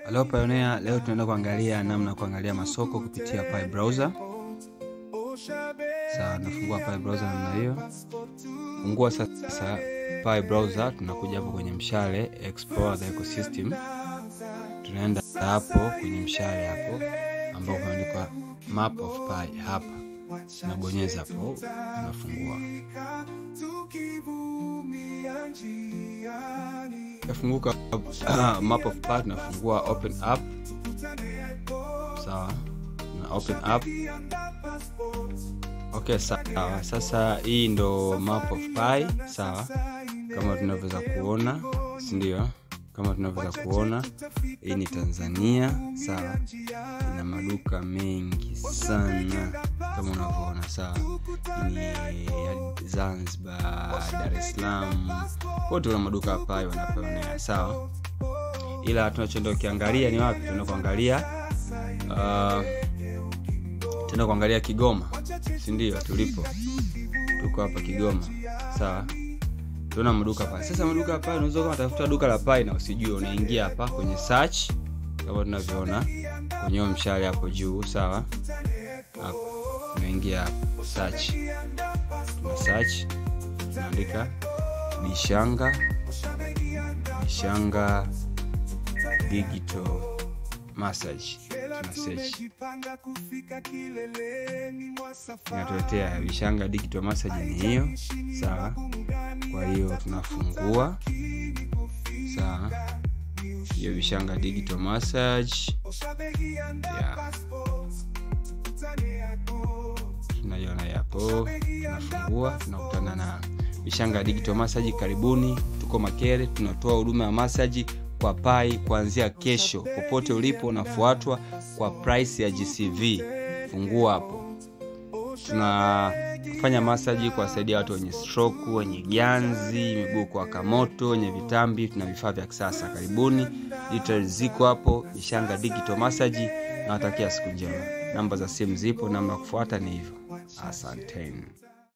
Hello Pioneer, leo tunaenda kuangalia namna kuangalia masoko kupitia Pi Browser. Sasa nafungua Pi Browser namna hiyo. Fungua sasa Pi Browser, tunakuja hapo kwenye mshale Explore the Ecosystem. Tunaenda hapo kwenye mshale hapo ambao umeandikwa Map of Pi hapa. Tunabonyeza hapo, tunafungua. Tunafunguka Map of Pi, tunafungua Open App. Sawa, na Open App. Okay, sawa. Sasa hii ndo Map of Pi, sawa. Kama tunavyoweza kuona, si ndio? Kama tunavyoweza kuona, hii ni Tanzania, sawa. Ina maduka mengi sana kama unavyoona, sawa. Ni Zanzibar, Dar es Salaam, wote wana maduka hapa wanapionea, sawa. Ila tunachoenda kuangalia ni wapi? Tunaenda kuangalia tunaenda kuangalia Kigoma, si ndio? Tulipo tuko hapa Kigoma, sawa. Tuna maduka hapa. Sasa maduka hapa unaweza kama tafuta duka la Pi na usijue, unaingia hapa kwenye search kama tunavyoona kwenye mshale hapo juu, sawa. Hapo unaingia hapo search. Tuna search, tunaandika Bishanga Digital Massage. Tuna search. Inatuletea Bishanga Digital Massage ni hiyo, sawa. Kwa hiyo tunafungua, sawa, hiyo Bishanga Digital Massage. Yeah. Tunaiona hapo, tunafungua, tunakutana na Bishanga Digital Massage. Karibuni, tuko Makere, tunatoa huduma ya massage kwa Pi kuanzia kesho. Popote ulipo unafuatwa kwa price ya GCV. Fungua hapo. Tunafanya massage kuwasaidia watu wenye stroke, wenye ganzi, miguu kwa moto, wenye vitambi. Tuna vifaa vya kisasa. Karibuni, details ziko hapo Bishanga Digital Massage. Nawatakia siku njema. Namba za simu zipo, namba kufuata ni hivyo. Asanteni.